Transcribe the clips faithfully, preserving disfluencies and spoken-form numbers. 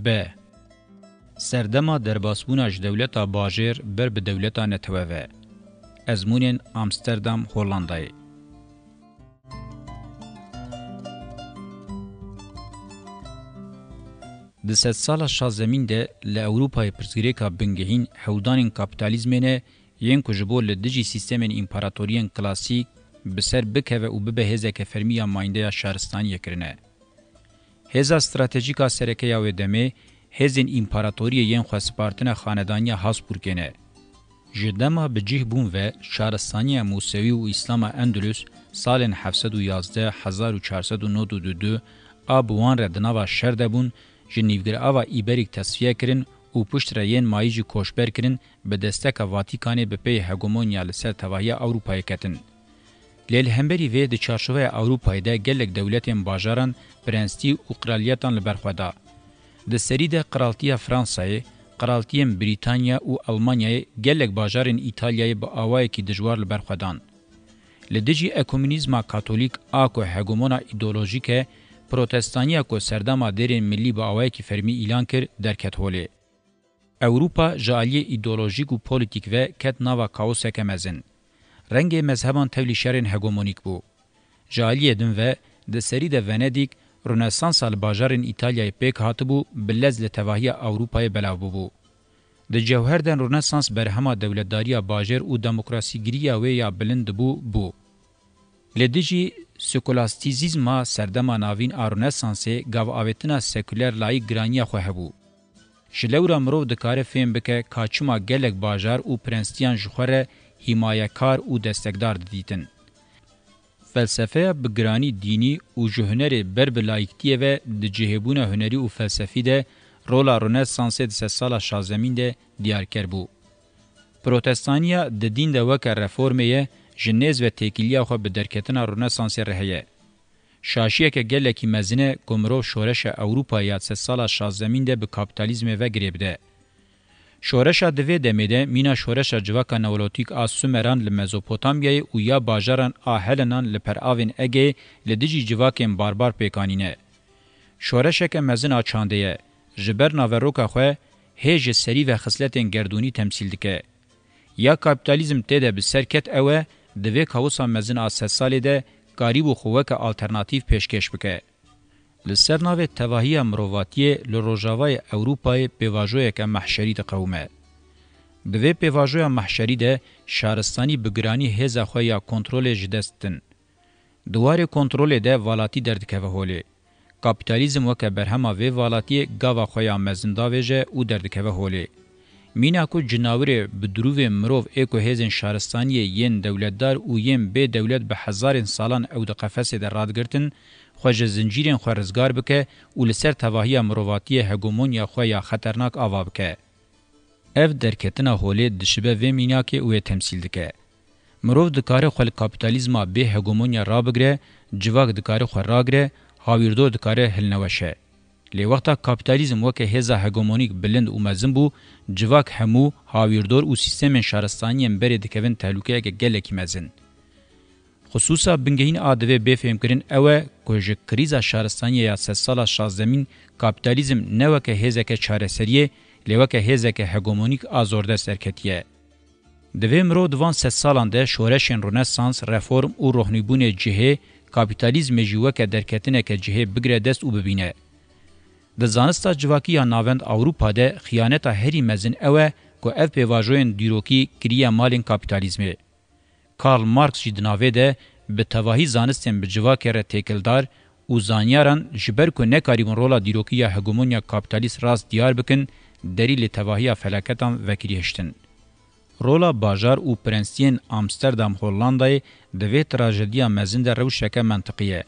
B. Serdema derbasbûna ji dewleta bajêr ber bi dewleta netewe ve. Ezmûnên Amsterdam, Hollandayê. Di sedsala şazdemîn de li Ewropayê pirsgirêka bingehîn hewldanên kapîtalîzmê ne yên ku ji bo li dijî sîstemên împaratoriyên klasîk bi ser bikeve û bibe hêzeke fermî ya mayînde ya şaristaniyê kirine. Hêza stratejîk a sereke ya wê demê hêzên împaratoriyê yên xwespartine xanedaniya Habsburgê ne. Ji dema bi cih bûn ve şaristaniya Musewî û Îslama Endulus salên heft sed û yazdeh, hezar û çar sed û nod û du a bi wan re di nava şer de bûn, ji nîvgirava Îberik tesfiye kirin û piştre yên mayî jî koçber kirin, bi desteka Vatikanê bi pey hegemonya li ser tevahiya Ewropayê ketin. Lê li hemberî vê di çarçoveya Ewropayê de gelek dewletên bajaran, prensî û qraliyetan li ber xwe da. Di serî de qraltiya Fransayê, qraltiyên Brîtanya û Elmanyayê gelek bajarên Îtalyayê bi awayekî dijwar li ber xwe dan. Li dijî ekumînîzma katolîk a ku hegemona îdeolojîk e, protestaniya ku serdema dêrên milî bi awayekî fermî îlan kir, derket holê. Ewropa ji aliyê îdeolojîk û polîtîk ve ket nava kaoseke mezin. Rengê mezheban tevlî şerên hegemonîk bû. Ji aliyê din ve, di serî de Venedîk, Ronesansa li bajarên Îtalyayê pêk hatibû, bi lez li tevahiya Ewropayê belav bûbû. Di cewher de Ronesans berhema dewletdariya bajêr û demokrasîgiriya wê ya bilind dibû, bû. Li dijî skolastîzîzma serdema navîn a Ronesansê, gavavêtina sekuler layîk giraniya xwe hebû. Ji lewra mirov dikare fêm bike ka çima gelek bajar û prensiyan ji xwe re hîmayekar û destekdar didîtin. Felsefeya bi giranî dînî û ji hunerê ber bi layîktiyê ve di cihêbûna hunerî û felsefî de rola Ronesansê di sedsala şazdemîn de diyarker bû. Protestaniya di dîn de weke reformê ye, ji nêz ve têkiliya xwe bi derketina Ronesansê re heye. Şaşiyeke gelekî mezin e ku mirov şoreşa Ewropayê ya sedsala şazdemîn de bi kapîtalîzmê ve girê bide. Şoreşa di vê demê de mîna şoreşa civaka neolotîk a Sumeran li Mezopotamyayê û ya bajaran a Helenan li peravên Egeyê li dijî civakên barbar pêk anîne. Şoreşeke mezin a çandê ye, ji ber naveroka xwe hê ji serî ve xisletên gerdûnî temsîl dike. Ya kapîtalîzm tê de bi ser ket ew e, di vê kaosa mezin a sedsalê de karîbû xwe weke alternatîf pêşkêş bike. Li ser navê tevahiya mirovatiyê li rojavayê Ewropayê pêvajoyeke mehşerî diqewime. Di vê pêvajoya mehşerî de şaristanî bi giranî hêza xwe ya kontrolê ji dest din. Di warê kontrolê de valatî derdikeve holê. Kapîtalîzm weke berhema vê valatiyê gava xwe ya mezin davêje û derdikeve holê. Mîna ku cinawirê bi dirûvê mirov ê ku hêzên şaristaniyê yên dewletdar û yên bê dewlet bi hezarên salan ew di qefesê de radigirtin, xwe ji zincîrên xwe rizgar bike û li ser tevahiya mirovatiyê hegemonya xwe ya xeternak ava bike. Ev derketina holê dişibe vê mînakê û wê temsîl dike. Mirov dikare xwe li kapîtalîzma bê hegemonya rabigire, civak dikare xwe ragire, hawîrdor dikare hilneweşe. Lê wexta kapîtalîzm weke hêza hegemonîk bilind û mezin bû, civak hemû, hawîrdor û sîstemên şaristaniyên berê dikevin tehlûkeyeke gelekî mezin. Xisûsa bingehîn a divê bê fêmkirin ew e ku ji krîza şaristaniyê ya sedsala şazdemîn kapîtalîzm ne weke hêzeke çareseriyê, lê weke hêzeke hegemonîk a zordest derketiye. Divê mirov di van sedsalan de şoreşên Ronesans, reform û rohnîbûnê cihê, kapîtalîzmê jî weke derketineke cihê bigire dest û bibîne. Di zanista civakî ya navend Ewropa de xiyaneta herî mezin ew e ku ev pêvajoyên dîrokî kiriye malên kapîtalîzmê. Karl Marx jî di navê de bi tevahî zanistên bi civakê re têkildar û zanyaran ji ber ku nekarîbûn rola dîrokî ya hegemonya kapîtalîst rast diyar bikin, derî li tevahiya felaketan vekirî hiştin. Rola bajar û prensiyên Amsterdam Hollandayê di vê trajediya mezin de rewşeke mentiqî ye.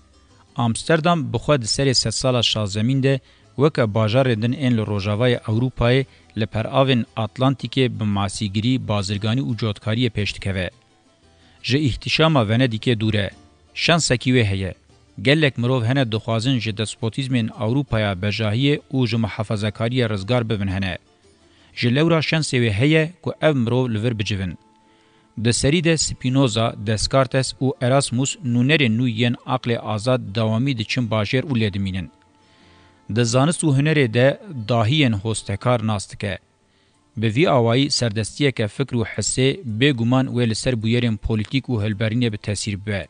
Amsterdam bi xwe di serê sedsala şazdemîn de weke bajarên din ên li rojavayê Ewropayê li peravên Atlantîkê bi masîgirî, bazirganî û cotkariyê pêş dikeve. Ji îhtîşama Venedîkê dûr e. Şensekî wê heye. Gelek mirov hene dixwazin ji despotîzmên Ewropaya bejahiyê û ji muhafazakariyê rizgar bibin hene. Ji lewra şensê wê heye ku ev mirov li vir bicivin. Di serî de Spinoza, Descartes û Erasmus nûnerên nû yên aqlê azad dewamî diçin bajêr û lê dimînin. Di zanist û hunerê de dahiyên hostekar nas dike. Bi vî awayî serdestiyeke fikr û hisê bêguman wê li ser bûyerên polîtîk û hilberînê bi tesîr bibe.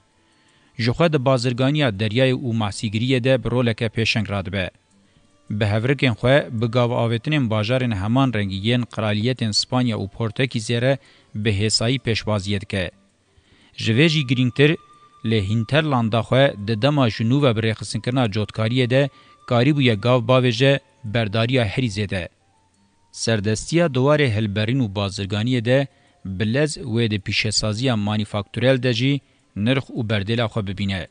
Ji xwe di bazirganiya deryayê û masîgiriyê de bi roleke pêşeng radibe. Bi hevrikên xwe, bi gavavêtinên bajarên heman rengî yên qraliyetên Spanya û Portekîzê re bi hêsayî pêşbaziyê dike. Ji vê jî girîngtir, li hinterlanda xwe di dema ji nû ve bi rêxistinkirina cotkariyê de karîbûye gav bavêje berdariya herî zêde. Serdestiya di warê hilberîn û bazirganiyê de bi lez wê di pîşesaziya manîfakturel de jî nirx û berdêla xwe bibîne.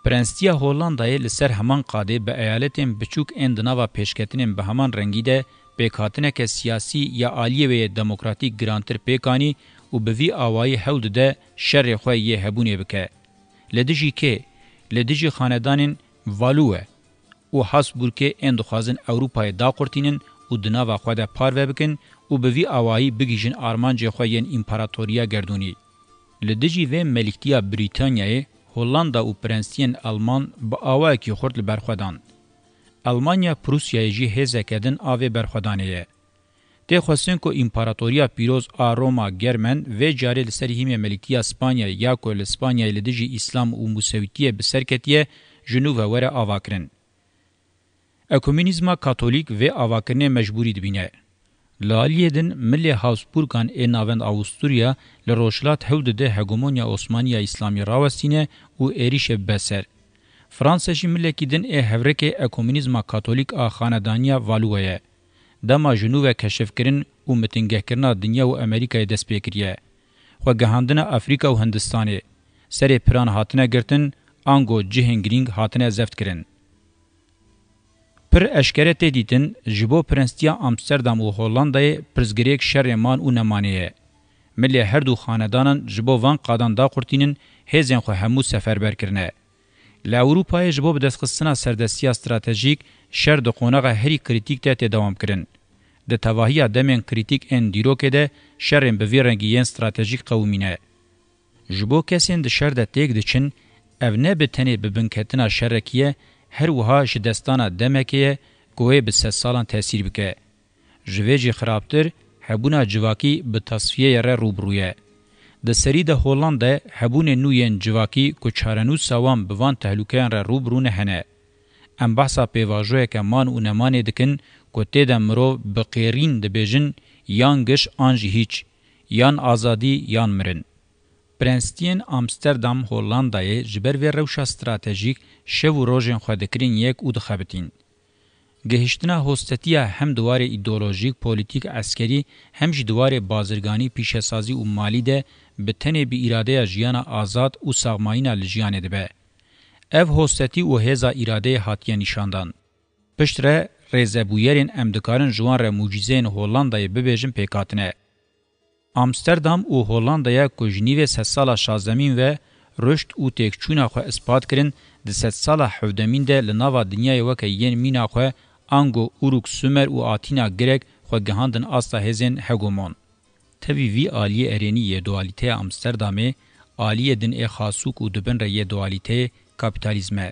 Pirenstiya Hollandayê li ser heman qadê bi eyaletên biçûk ên di nava pêşketinên bi heman rengî de pêkhatineke siyasî ya aliyê wê yê demokratîk girantir pêk anî û bi vî awayî hewl dide şerê xwe yê hebûnê bike. Li dijî kê? Li dijî xanedanên Valois û Habsburgê ên dixwazin Ewropayê daqurtînin û di nava xwe de parve bikin û bi vî awayî bigihîjin armancê xwe yên împaratoriya gerdûnî. Li dijî vê meliktiya Brîtanyayê, Hollanda û prensiyên Elman bi awayekî xurt li ber xwe dan. Elmanya Prûsyayê jî hêzeke din a vê berxwedanê ye. Tê xwestin ku Împaratoriya Pîroz a Roma Germen vê carê li ser hîmê meliktiya Spanyayê ya ku li Spanyayê li dijî Îslam û Musewîtiyê bi ser ketiye, ji nû ve were avakirin. Ekumînîzma Katolîk vê avakirinê mecbûrî dibîne. Li aliyê din milê Habsburgan ê navend Awusturya li rojhilat hewl dide hegemonya Osmanî ya Îslamî rawestîne û êrîşê bibe ser. Fransa jî milekî din ê hevrikê ekumînîzma Katolîk a xanedaniya Valois ye. Dema ji nû ve keşifkirin û mitingehkirina dinya û Amerîkayê dest pê kiriye. Xwegihandina Afrîka û Hindistanê. Serê piran hatine girtin, ango cihên girîng hatine zeft kirin. Pir eşkere tê dîtin, ji bo Pirenstiya Amsterdam û Hollandayê pirsgirêk şerê man û nemanê ye. Milê her du xanedanan ji bo van qadan daqurtînin, hêzên xwe hemû seferber kirine. Li Ewropayê ji bo bidestxistina serdestiya stratejîk, şer di qonaxa herî krîtîk de tê dewamkirin. Di tevahiya demên krîtîk ên dîrokê de şerên bi vî rengî yên stratejîk qewimîne. Ji bo kesên di şer de têk diçin, ev ne bi tenê bi binketina şerekî ye, her wiha ji destdana demekê ye ku wê bi sedsalan tesîr bike. Ji vê jî xirabtir, hebûna civakî bi tasfiyeyê re rû bi rû ye. Di serî de Hollanda hebûnên nû yên civakî ku çarenûsa wan bi van tehlûkeyan re rû bi rû ne hene. Em behsa pêvajoyeke man û nemanê dikin ku tê de mirov bi qêrîn dibêjin yan giş an jî hîç, yan azadî yan mirin. Pirenstiyên Amsterdam Hollandayê ji ber vê rewşa stratejîk şev û rojên xwe dikirin yek û dixebitîn. Gihiştina hostetiya hem di warê îdeolojîk, polîtîk, eskerî hem jî di warê bazirganî, pîşesazî û malî de bi tenê bi îradeya jiyana azad û saxmayîna li jiyanê dibe. Ev hostetî û hêza îradeyê hatiye nîşandan. Piştre rêzebûyerên em dikarin ji wan re mucîzeyên Hollandayê bibêjin pêkhatine. Amsterdam û Hollandaya ku ji nîvê sedsala şazdemîn ve ruşt û têkçûna xwe ispat kirin, di sedsala hevdemîn de li nava dinyayê weke yên mîna xwe ango Uruk, Sumer û Atîna Girek xwe gihandin asta hêzên hegemon. Tevî vî aliyê erênî yê dualîteya Amsterdamê, aliyê din ê xasûk û di bin re yê dualîteyê kapîtalîzm e.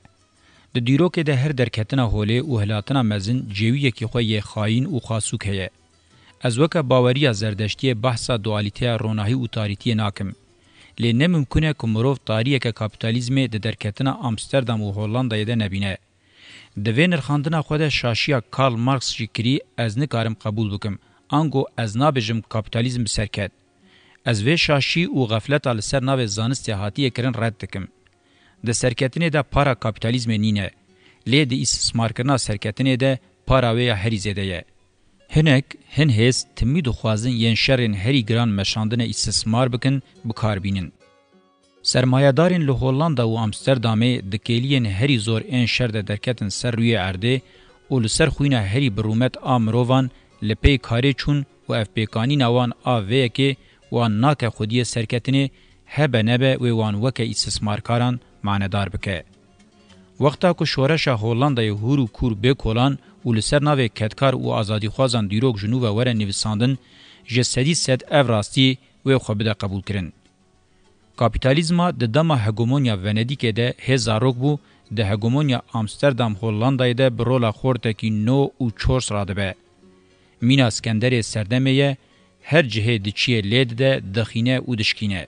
Di dîrokê de her derketina holê û hilatina mezin cêwiyekî xwe yê xayîn û xasûk heye. Ez weke baweriya Zerdeştiyê behsa dualîteya ronahî û tarîtiyê nakim. Lê ne mimkun e ku mirov tariyeke kapîtalîzmê di derketina Amsterdam û Hollandayê de nebîne. Di vê nirxandina xwe de şaşiya Karl Marx jî kirî, ez nikarim qebûl bikim. Ango ez nabêjim kapîtalîzm bi ser ket. Ez vê şaşî û xefleta li ser navê zanistê hatiye kirin red dikim. Di serketinê de para kapîtalîzmê nîne. Lê di îstismarkirina serketinê de para wê ya herî zêde ye. Hinek, hin hêz timî dixwazin yên şerên herî giran meşandine îstismar bikin, bi kar bînin. Sermayedarên li Hollanda û Amsterdamê di kêliyên herî zor ên şer de derketin ser rûyê erdê û li ser xwîna herî bi rûmet a mirovan li pey karê çûn û ev pêkanîna wan a vê yekê wan nake xwediyê serketinê, hebe nebe wê wan weke îstismarkaran manedar bike. Wexta ku şoreşa Hollandayê hûr û kûr bê kolan û li ser navê kedkar û azadîxwazan dîrok ji nû ve were nivîsandin, ji sedî sed ev rastî wê xwe bide qebûlkirin. Kapîtalîzma di dema hegemonya Venedîkê de hê zarok bû, Di hegemonya Amsterdam Hollandayê de bi rola xortekî no û çors radibe. Mîna Skenderê serdemê ye, her cihê diçiyê lê dide, dixîne û dişkîne.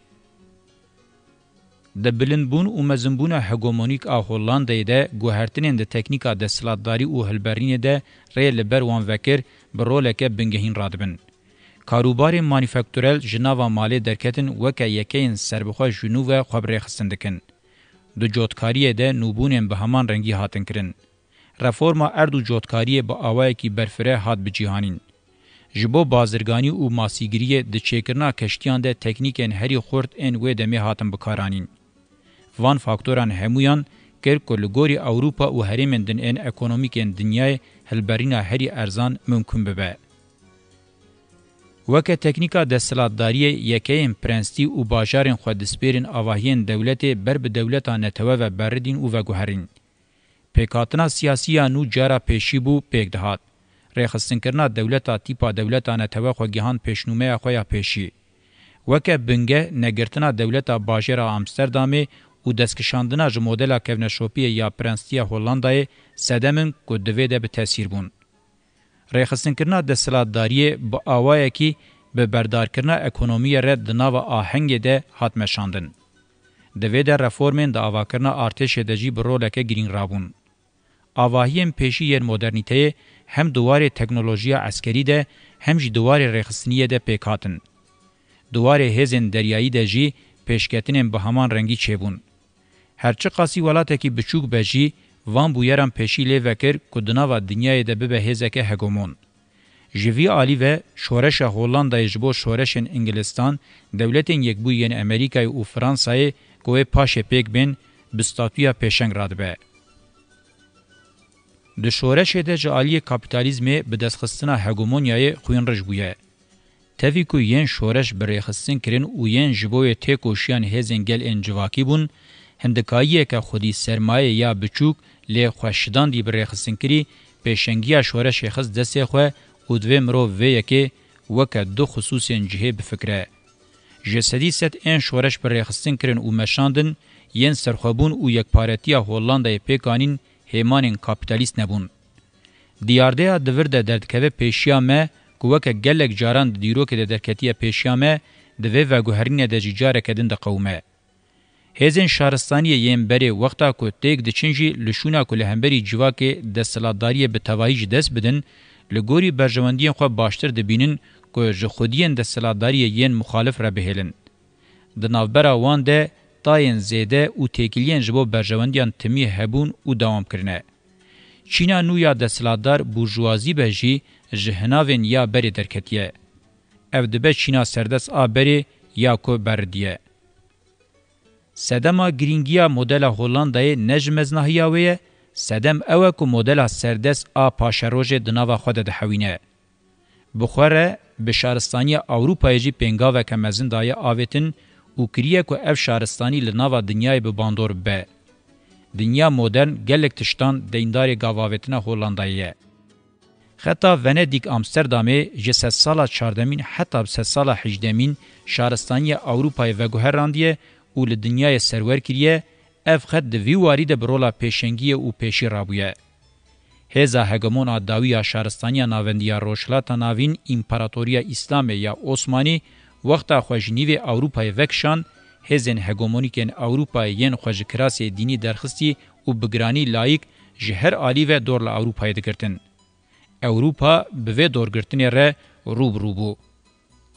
Di bilindbûn û mezinbûna hegemonîk a Hollandayê de guhertinên di teknîka desthilatdarî û hilberînê de rê li ber wan vekir, bi roleke bingehîn radibin. Karûbarên manîfakturel ji nava malê derketin weke yekeyên serbixwe ji nû ve xwe bi rêxistin dikin. Di cotkariyê de nûbûnên bi heman rengî hatin kirin. Reforma erd û cotkariyê bi awayekî berfireh hat bicîhanîn. Ji bo bazirganî û masîgiriyê di çêkirina keştiyan de teknîkên herî xurt ên wê demê hatin bikaranîn. Van faktoran hemûyan kir ku li gorî Ewropa û herêmên din ên ekonomîk ên dinyayê hilberîna herî erzan mimkun bibe. Weke teknîka desthilatdariyê, yekeyên prensî û bajarên xwedispêrên avahiyên dewletê ber bi dewleta netewe ve beridîn û veguherîn. Pêkhatina siyasî ya nû cara pêşî bû pêk dihat. Rêxistinkirina dewleta tîpa dewleta netewe xwe gihand pêşnûmeya xwe ya pêşî. Weke bingeh, negirtina dewleta bajêra Amsterdamê û destkişandina ji modela kevneşopiyê ya prenstiya Hollandayê sedem in ku di vê de bi tesîr bûn. Rêxistinkirina desthilatdariyê bi awayekî bi berdarkirina ekonomiyê re di nava ahengê de hat meşandin. Di vê de reformên di avakirina artêşê de jî bi roleke girîng rabûn. Avahiyên pêşî yên modernîteyê hem di warê teknolojiya eskerî de hem jî di warê rêxistiniyê de pêk hatin. Di warê hêzên deryayî de jî pêşketinên bi heman rengî çêbûn. Her çiqasî welatekî biçûk be jî, van bûyeran pêşî lê vekir ku di nava dinyayê de bibe hêzeke hegemon. Ji vî alî ve şoreşa Hollandayê ji bo şoreşên Îngilistan, Dewletên Yekbûyî yên Amerîkayê û Fransayê ku wê paşê pêk bên, bi statûya pêşeng radibe. Di şoreşê de ji aliyê kapîtalîzmê bi destxistina hegemonyayê xwînrij bûye. Tevî ku yên şoreş bi rêxistin kirin û yên ji bo wê têkoşiyan hêzên gel ên civakî bûn, hindikayiyeke xwedî sermayê ya biçûk lê xweşidandî bi rêxistinkirî pêşengiya şoreşê xist destê xwe û divê mirov vê yekê weke du xisûsên cihê bifikire. Ji sedî sed ên şoreş bi rêxistin kirin û meşandin, yên serxwebûn û yekparetiya Hollandayê pêk anîn hêmanên kapîtalîst nebûn. Diyardeya di vir de derdikeve pêşiya me ku weke gelek caran di dîrokê de derketiye pêşiya me, di vê veguherînê de jî careke din diqewime. Hêzên şaristaniyê yên berê wexta ku têk diçin jî li şûna ku li hemberî civakê desthilatdariyê bi tevahî ji dest bidin, li gorî berjewendiyên xwe baştir dibînin ku ji xwediyên desthilatdariyê yên muxalif re bihêlin. Di navbera wan de tayên zêde û têkiliyên ji bo berjewendiyan timî hebûn û dewam kirine. Çîna nû ya desthilatdar, burjuwazî be jî, ji hinavên ya berê derketiye. Ev dibe çîna serdest a berê ya ku beridiye. Sedema girîngiya modela Hollandayê ne ji meznahiya wê ye, sedem ew e ku modela serdest a paşerojê di nava xwe de dihewîne. Bi xwe re bi şaristaniya Ewropayê jî pêngaveke mezin daye avêtin û kiriye ku ev şaristanî li nava dinyayê bi bandor bibe. Dinya modern gelek tiştan deyndarê gavavêtina Hollandayê ye. Xeta Venedîk Amsterdamê ji sedsala çardemîn heta bi sedsala hejdemîn şaristaniya Ewropayê veguherandiye û li dinyayê serwer kiriye, ev xet di vî warî de bi rola pêşengiyê û pêşî rabûye. Hêza hegemon a dawî ya şaristaniya navendî ya Rojhilata Navîn, Împaratoriya Îslamê ya Osmanî, wexta xwe ji nîvê Ewropayê vekişand, hêzên hegemonîk ên Ewropayê yên xwe ji kirasê dînî derxistî û bi giranî layîk ji her alî ve dor li Ewropayê digirtin. Ewropa bi vê dorgirtinê re rû bi rû bû.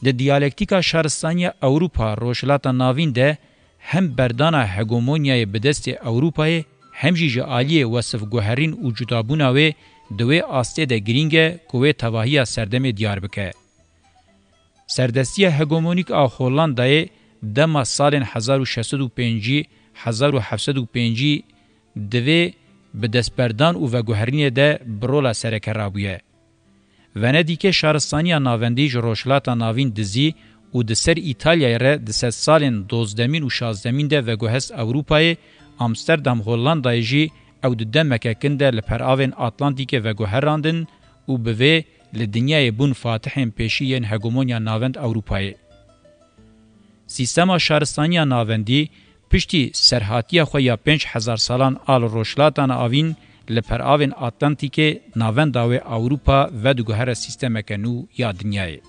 Di diyalektîka şaristaniya Ewropa Rojhilata Navîn de hem berdana hegemonyayê bi destê Ewropayê hem jî ji aliyê wesifguherîn û cudabûna wê di wê astê de girîng e ku wê tevahiya serdemê diyar bike. Serdestiya hegemonîk a Hollandayê dema salên hezar û şeş sed û pêncî, hezar û heft sed û pêncî di vê bi destberdan û veguherînê de bi rola sereke rabûye. Venedîkê şaristaniya navendî ji Rojhilata Navîn dizî û di ser Îtalyayê re di sedsalên dozdemîn û şazdemîn de veguhest Ewropayê, Amsterdam Hollandayê jî ew di demeke kin de li peravên Atlantîkê veguherandin û bi vê li dinyayê bûn fatihên pêşî yên hegemonya navend Ewropayê. Sîstema şaristaniya navendî Piştî serhatiya xwe ya pênc hezar salan a li Rojhilata Navîn, li peravên Atlantîkê navenda wê Ewropa vediguhere sîstemeke nû ya dinyayê.